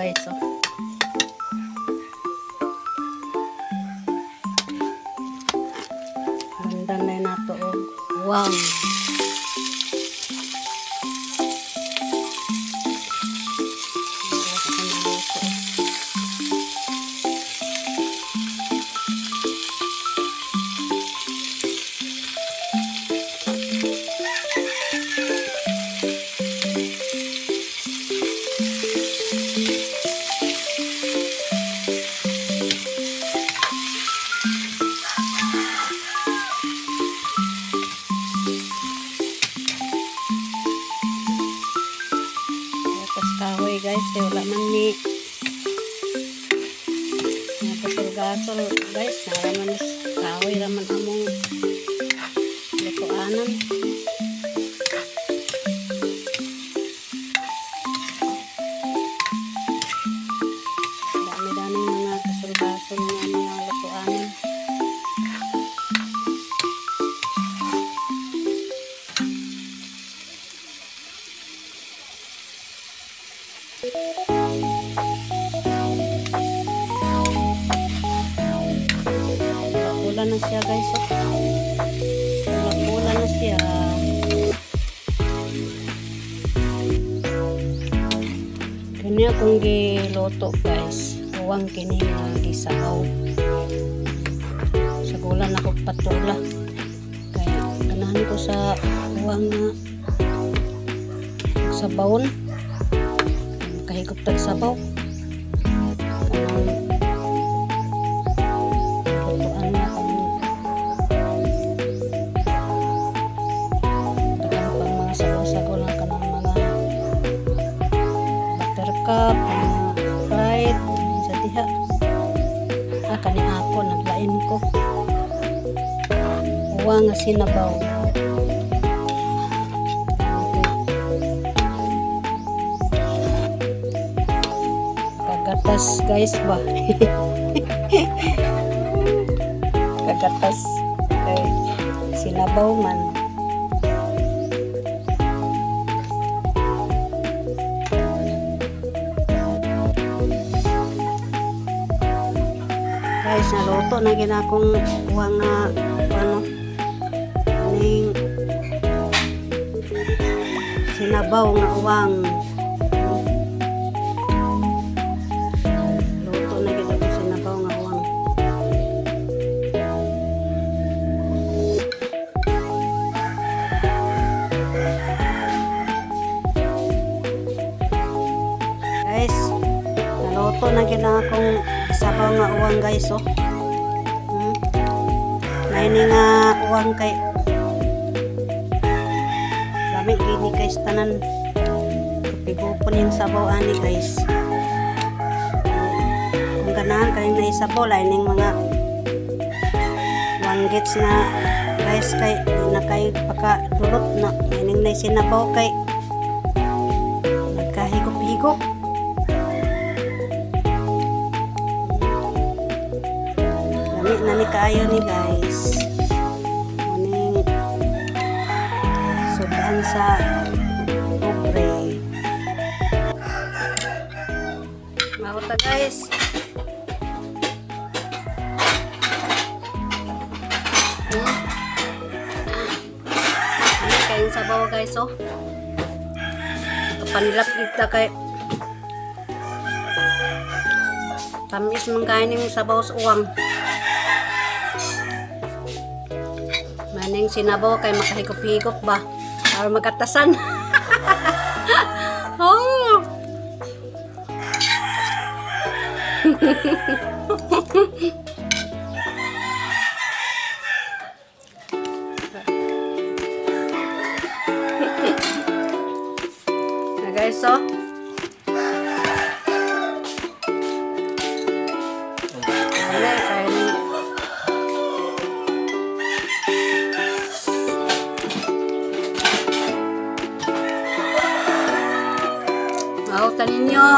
guys. So. Landan na nato og uwang. Kahoy guys, kaya wala man ni gasol-gasol guys, naraman kahoy raman among lutuanan. Dami-daming mga gasol-gasol nga mga lutuanan. Pula na siya guys, oh. Pula na siya. Kani akong giluto guys, uwang kini nga gisabaw. Sagulan ako patula. Kaya ganahan ko sa uwang nga sabawon. Kahigop tag sabaw. Kanang lutuan na kami. Dagan pang mga sabaw-sabaw lang kanang mga buttercup, mga Sprite, sa diha. Ah, kani ako, naglain ko. Uwa nga sinabaw. Kagatas guys ba? Kagatas kay sinabaw man. Guys, naluto na gid akong kuha nga ano ning sinabaw nga uwang. Luto na gid akong sinabaw nga uwang. Guys, naluto na gid akong sabaw nga uwang guys, oh. Naini nga uwang kay lami gini guys tanan. Pigupon yung sabaw ani guys. Kung ganahan kayo na isabaw, lain mga wanggits na guys kay na kay pakadulot na ining na sinabaw kay nagkahigop-higop. Lami na ni kaayo ni guys. Muning sudan sa pobre. Mahuta guys. Ano kayong sabaw guys, oh. Panilap kita kay tamis man kain yung sabaw sa uwang. Maning sinabaw kay makahigop-higop ba para magkatasan. Oh. Na guys, oh. Wala kain. Mautan ninyo.